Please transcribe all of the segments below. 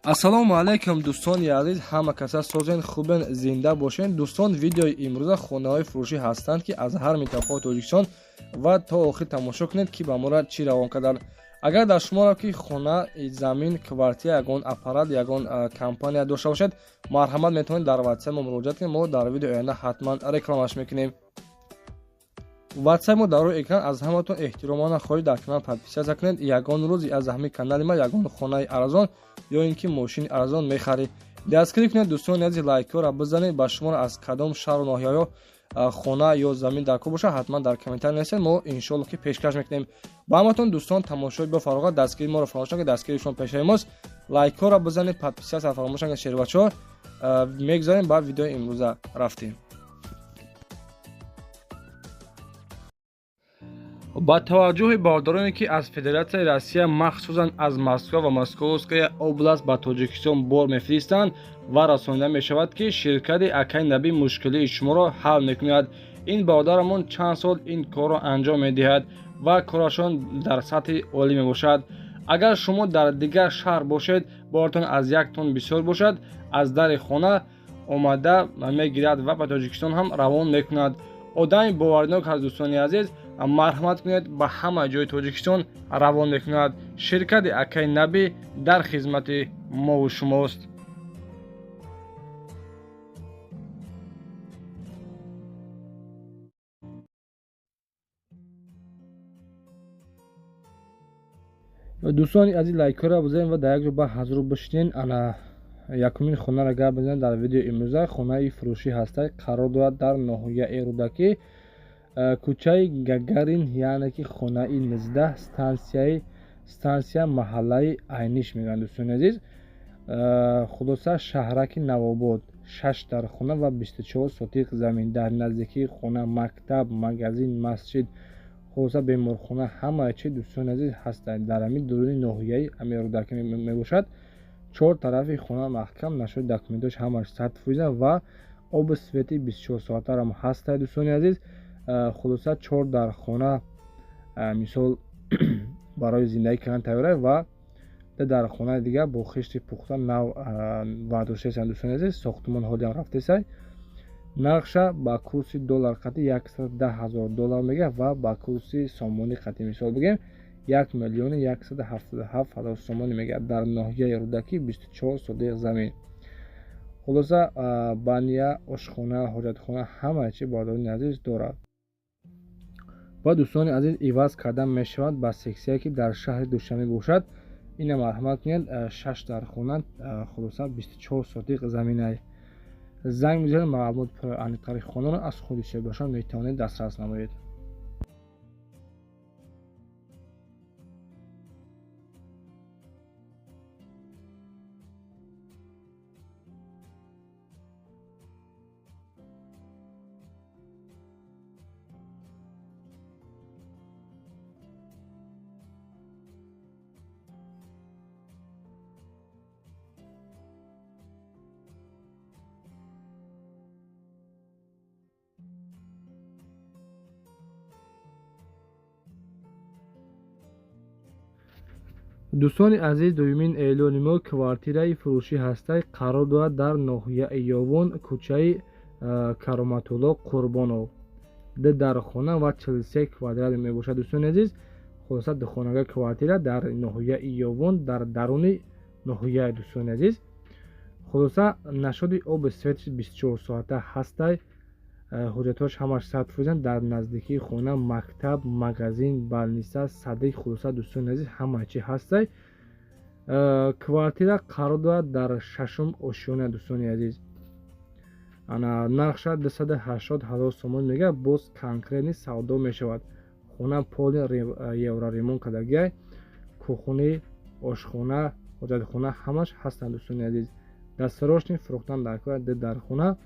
Ассалому алайкум, дӯстони азиз, ҳама каса созен, хубен, зинда бошен. Дӯстон, видеои имрӯза хонаҳои фурӯшӣ ҳастанд, ки аз ҳар минтақаи Тоҷикистон, ва то охир тамошо кунед, ки ба моро чӣ равон карданд. Агар дар шуморо ки хона, замин, квартира, ягон аппарат, ягон компания дошта бошед, марҳамат, метавонед дар ватсап мо муроҷиат кунед. Мо дар видеои оянда ҳатман рекламаш мекунем. Ватсап мо дар рӯи экран. Аз ҳаматон эҳтиромона хоҳиш, дар канал подписаться кунед. Ягон рӯзи аз ҳамин канали ма ягон хонаи арзон ё ин ки мошини арзон мехаред. Дастгирӣ кунед, дӯстони азиз, лайкҳоро бизанед. Ба шуморо аз кадом шаҳру ноҳияҳо хона ё замин дар кор бошад, ҳатман дар комментарий нависед, мо иншоалло ки пешкаш мекунем ба ҳаматон. Дӯстон, тамошои бо фароғат, дастгирии моро фаромӯш накунед, дастгирии шумо пешаи мост. Лайкҳоро бизанед, подписаться фаромӯш накунед. Шербачаҳо, мегузарем ба видеои имрӯза, рафтем. Ба таваҷҷӯҳи бародароне, ки аз Федератсияи Россия, махсусан аз Москва ва Московская область ба Тоҷикистон бор мефиристанд ва расонида мешавад, ки ширкати Акай Набӣ мушкилии шуморо ҳал мекунад. Ин бародарамон чанд сол ин корро анҷом медиҳад ва корашон дар сатҳи олӣ мебошад. Агар шумо дар дигар шаҳр бошед, боратон аз як тонн бисёр бошад, аз дари хона омада мегирад ва ба Тоҷикистон ҳам равон мекунад. Одами боваринок аст, дӯстони азиз, марҳамат кунед, ба ҳама ҷои Тоҷикистон равон мекунад. Ширкати Акай Набӣ дар хизмати мову шумост. Дӯстони азиз, лайкҳоро бизанед ва дар як ҷо ба ҳазру бишинед. Ана якумин хонаро гап бизанед. Дар видеои имрӯза хонаи фурӯшӣ ҳаста, қарор дорад дар ноҳияи Рӯдакӣ, кӯчаи Гагарин, яъне ки хонаи 19, стансия маҳаллаи Айниш мегӯянд, дӯстони азиз. Хулоса, шаҳраки Навобод, шаш дар хона ва 24 сотиқ замин. Дар наздикии хона мактаб, магазин, масҷид, хулоса, беморхона, ҳамаи чи, дӯстони азиз, ҳастанд. Дар ҳамин дуруни ноҳияи Амиррӯдакӣ мебошад. Чор тарафи хона маҳкам, нашуд, документош ҳамаш 100% ва оби свети 24 соатарам ҳастад, дӯстони азиз. Хулоса, чор дар хона, мисол, барои зиндагӣ кардан тайёра ва дар хонаи дигар бо хишти пухта нав бардоштаистанд, дӯстони азиз. Сохтумон ҳолиам рафтесай. Нархша ба курси доллар қати 110 000 доллар мегӯяд ва ба курси сомонӣ қати, мисол бигӯем, 1 177 000 сомонӣ мегӯяд. Дар ноҳияи Рӯдакӣ, 24 сотиқ замин. Хулоса, баня, ошхона, ҳоҷатхона, ҳамаи чи, бародарони азиз, дорад. Ва, дӯстони азиз, иваз кардан мешавад ба сексия, ки дар шаҳри Душанбе бошад. Ина марҳамат кунед, шаш дар хона, хулоса, 24 сотиқ заминай. Занг мезанед, маълумот аниқтари хонаро аз худи соҳибашон метавонед дастрас намоед. Дӯстони азиз, дуюмин эълони мо квартираи фурӯшӣ ҳастай, қарор дорад дар ноҳияи Ёвон, кӯчаи Кароматулло Қурбонов, ду дар хона ва 43 квадрат мебошад, дӯстони азиз. Хулоса, духонага квартира дар ноҳияи Ёвон, дар даруни ноҳияи, дӯстони азиз. Хулоса, нашоди оби свети 24 соата ҳастай, ҳуҷҷатҳош ҳамаш 100%. Дар наздикии хона мактаб, магазин, больница, садик, хулоса, дӯстони азиз, ҳама чи ҳастай. Квартира қарор дорад дар шашум ошёна, дӯстони азиз. Ана нархша 280 000 сомон мегӯяд, боз конкретный савдо мешавад. Хона полный евроремонт кардагиай, кухни, ошхона, ҳоҷатхона ҳамаш ҳастанд, дӯстони азиз. Дастарошни фурӯхтан дар кор ду дар хона.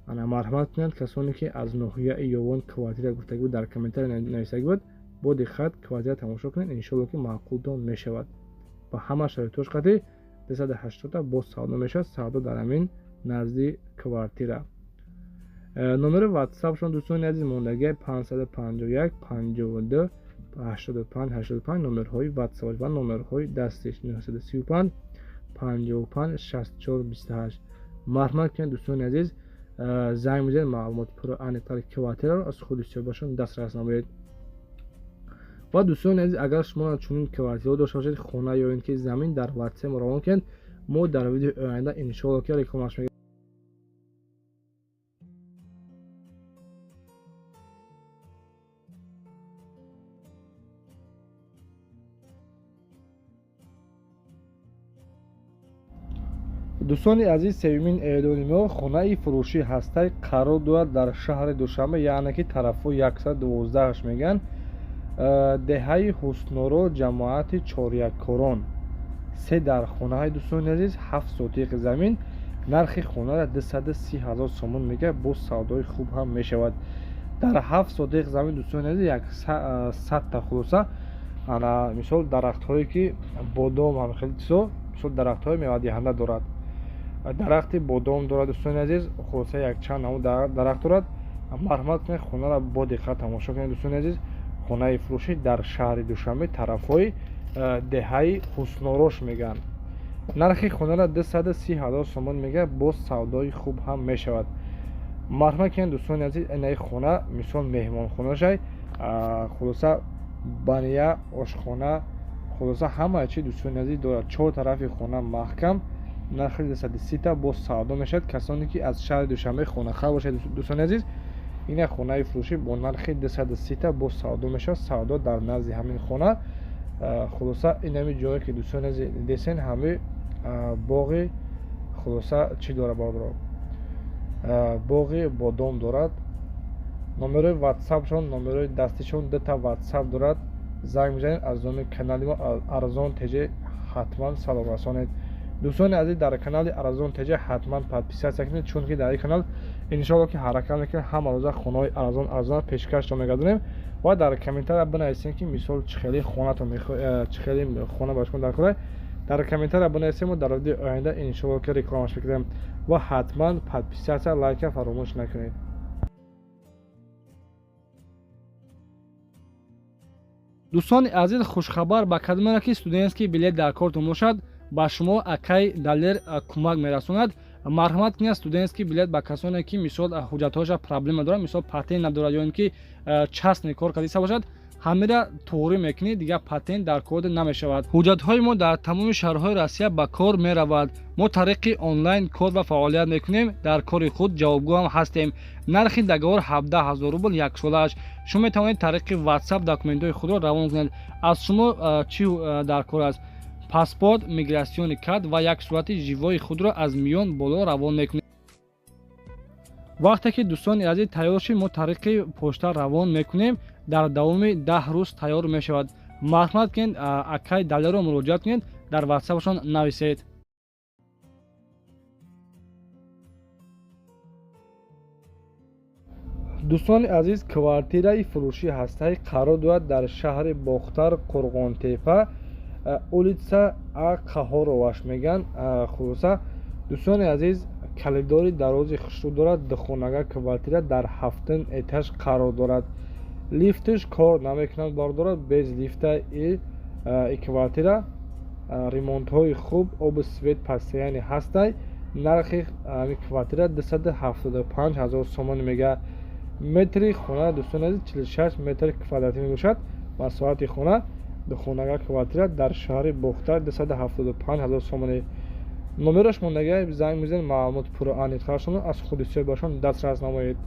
Ана марҳамат кунанд касоне, ки аз ноҳияи Ёвон квартира гуфтагӣ буд, дар комментария нависагӣ буд. Бо диққат квартира тамошо кунед, иншоалло ки маъқултон мешавад. Ба ҳама шароитош қати 280 боз савдо мешавад. Савдо дар ҳамин назди квартира. Номери ватсапшон, дӯстони азиз, мондагиай 551 52 85 85, номерҳои ватсап ва номерҳои дастиш 935 55 64 28. Марҳамат кунед дӯстони азиз, занг мезанед, маълумоти пурра аниқтари квартираро аз худи соҳибашон дастрас намоед. Ва дӯстони азиз, агар шумо чунин квартираҳо дошта бошед, хона ё ин ки замин, дар WhatsApp мо равон кунед, мо дар видеои оянда иншоалло ки рекламаш мекунем. Дӯстони азиз, сеюмин эълони мо хонаи фурӯшӣ ҳастай, қарор дорад дар шаҳри Душанбе, яъне ки тарафҳои 112 мегӯянд, деҳаи Ҳусноро, ҷамоати Чоряккорон. Се дар хонаҳои дӯстони азиз, 7 сотиқ замин, нархи хонаро 230 ҳазор сомон мегӯяд, боз савдои хуб ҳам мешавад. Дар 7 сотиқ замин дӯстони азиз 100 та хулоса, ана мисол дарахтҳое ки бодом ҳам хеле чизо, мисол дарахтҳои мевадиҳанда дорад, дарахти бодом дорад дӯстони азиз, хулоса якчанд намуд дарахт дорад. Марҳамат кунед, хонаро бо диққат тамошо кунед дӯстони азиз. Хонаи фурӯшӣ дар шаҳри Душанбе, тарафҳои деҳаи Ҳуснорош мегӯянд. Нархи хонаро 230 ҳазор сомон мегӯяд, боз савдои хуб ҳам мешавад. Марҳамат кунед дӯстони азиз, инаи хона мисол меҳмонхонашай, хулоса баня, ошхона, хулоса ҳамаи чи дӯстони азиз дорад. Чор тарафи хона маҳкам, нархи 230 боз савдо мешавад. Касоне ки аз шаҳри Душанбе хонахар бошад дӯстони азиз, ина хонаи фурӯшӣ бо нархи 230 боз савдо мешавад. Савдо дар назди ҳамин хона. Хулоса инами ҷое ки дӯстони азиз дидесен, ҳами боғи, хулоса чӣ дорад бародаро, боғи бодом дорад. Номерои ватсапшон, номерои дастишон, дута ватсап дорад. Занг мезанед, аз номи канали мо Арзон ТЖ ҳатман салом расонед. Дӯстони азиз, дар канали Арзон ТЖ ҳатман подписаться кунед, чунки дар ин канал иншоалло ки ҳаракат мекунем, ҳама рӯза хонаҳои арзон арзон пешкашто мегардонем. Ва дар комментария бинависем, ки мисол чӣ хели хонатон, чӣ хели хона ба шумо дар кора, дар комментария бинависем, мо дар видеои оянда иншоалло ки рекламаш мекунем. Ва ҳатман подписаться, лайка фаромӯш накунед. Дӯстони азиз, хушхабар ба кадомеро ки студентский билет дар кортон бошад, ба шумо акай Далер кӯмак мерасонад. Марҳамат кунед, студентский билет ба касоне ки мисол ҳуҷҷатҳояша проблема дорад, мисол патент надорад ё ин ки частный кор кардиста бошад, ҳамира туғрӣ мекунӣ, дигар патент дар кор намешавад. Ҳуҷҷатҳои мо дар тамоми шаҳрҳои Россия ба кор меравад. Мо тариқи онлайн кор ва фаъолият мекунем, дар кори худ ҷавобгӯ ҳам ҳастем. Нархи договор 17 ҳазор рубл яксолааш. Шумо метавонед тариқи WhatsApp документҳои худро равон кунед. Аз шумо чӣ дар кор аст? Паспорт, миграционный карт ва як сурати живои худро аз миён боло равон мекунед. Вақте ки дӯстони азиз тайёр шид, мо тариқи почта равон мекунем, дар давоми 10 рӯз тайёр мешавад. Марҳамат кунед, акай Далеро муроҷиат кунед, дар ватсапашон нависед. Дӯстони азиз, квартираи фурӯшӣ ҳастаи, қарор дорад дар шаҳри Бохтар, Қурғонтепа, улица А Қаҳороваш мегӯянд. Хулоса дӯстони азиз, калидори дарози хушрӯ дорад. Духонага квартира дар ҳафтум этаж қарор дорад. Лифтш кор намекунад бардорад, без лифта и квартира. Ремонтҳои хуб, обу свет постоянный ҳастай. Нархи квартира 275 ҳазор сомон мега. Метри хона дӯстони азиз 46 метр квадратӣ мебошад масоҳати хона. Духонага квартира дар шаҳри Бохтар, 275 ҳазор сомонӣ. Номераш мондага, занг мезанед, маълумоти пурра аниқтарашонро аз худи соҳибашон дастрас намоед.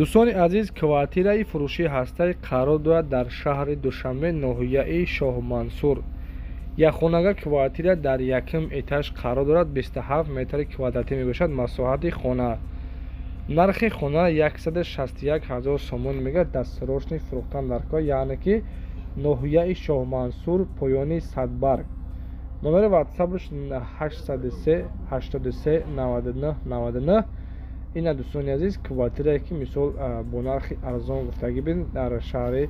Дӯстони азиз, квартираи фурӯшӣ ҳастаи, қарор дорад дар шаҳри Душанбе, ноҳияи Шоҳмансур. Якхонага квартира дар якум этаж қарор дорад, 27 метри квадратӣ мебошад масоҳати хона. Нархи хона 161 ҳазор сомон мегӯяд, дастсрочный фурӯхтан дар кор, яъне ки ноҳияи Шоҳмансур, поёни Садбарг. Номери ватсапш 803 83 99 99. Ина дӯстони азиз, квартирае ки мисол бо нархи арзон гуфтагӣ бин, дар шаҳри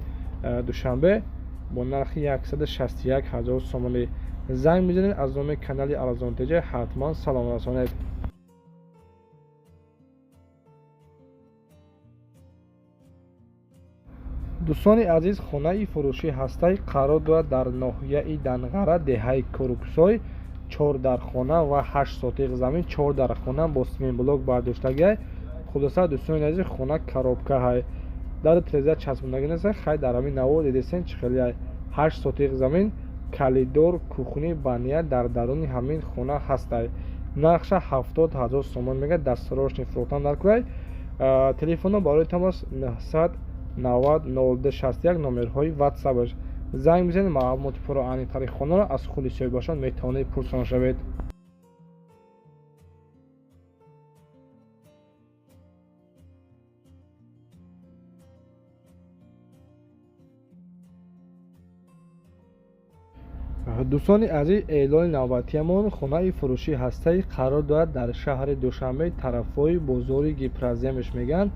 Душанбе бо нархи 161 ҳазор сомонӣ. Занг мезанед, аз номи канали Арзон ТЖ ҳатман салом расонед. Дӯстони азиз, хонаи фурӯшӣ ҳастай, қарор дорад дар ноҳияи Данғара, деҳаи Куруксой. 4 дархона ва 8 сотиқ замин. 4 дархона бо симентблок бардоштагиай. Хулоса, дӯстони азиз, хона коробка ҳай, дар треза часпондагӣ нест. Хай, дар ҳамин навор дидесен чӣ хелиай. 8 сотиқ замин, калидор, кухни, баня дар даруни ҳамин хона ҳастай. Нархша 70 000 сомон мегӯяд, дастсрочный фурӯхтан дар курай. Телефонҳо барои тамос 990 02 61, номерҳои ватсапаш. Занг бизанед, маълумоти пурра аниқтари хонаро аз худи соҳибашон метавонед пурсон шавед. Дӯстони азиз, эълони навбатиямон: хонаи фурӯшӣ ҳастаи, қарор дорад дар шаҳри Душанбе, тарафҳои бозори Гипроземш мегӯянд.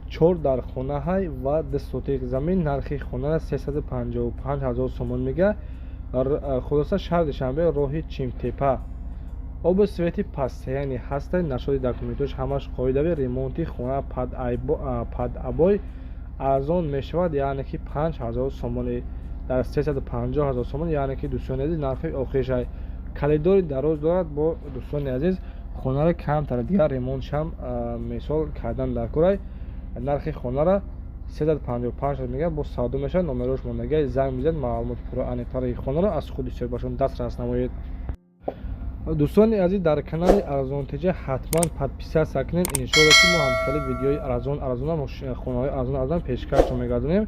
4 дархонаҳай ва 2 сотиқ замин. Нархи хонара 355 000 сомон мега. Хулоса, шаҳри Душанбе, роҳи Чимтепа, обу свети постоянный ҳастай. Нашоди документош ҳамаш қоидави. Ремонти хона под обой, арзон мешавад, яъне ки 5000 сомони дар 350 000 сомон. Яъне ки, дӯстони азиз, нархи охиршай. Калидори дароз дорад. Бо, дӯстони азиз, хонаро камтар дигар ремонтшам мисол кардан дар курай. Нархи хонара 355 мегӯяд, бо савдо мешавад. Номерош мондагиай, занг мезанед, маълумоти пурра аниқтари хонаро аз худи соҳибашон дастрас намоед. Дӯстони азиз, дар канали Арзон ТЖ ҳатман подписаться кунед. Иншоалло, ки мо ҳамхели видеои арзон арзона, хонаҳои арзон арзон пешкашро мегардонем.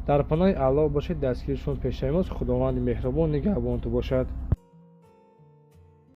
Дар паноҳи Аллоҳ бошед, дастгиришон пешаи мост. Худованди меҳрубон нигаҳбонту бошад.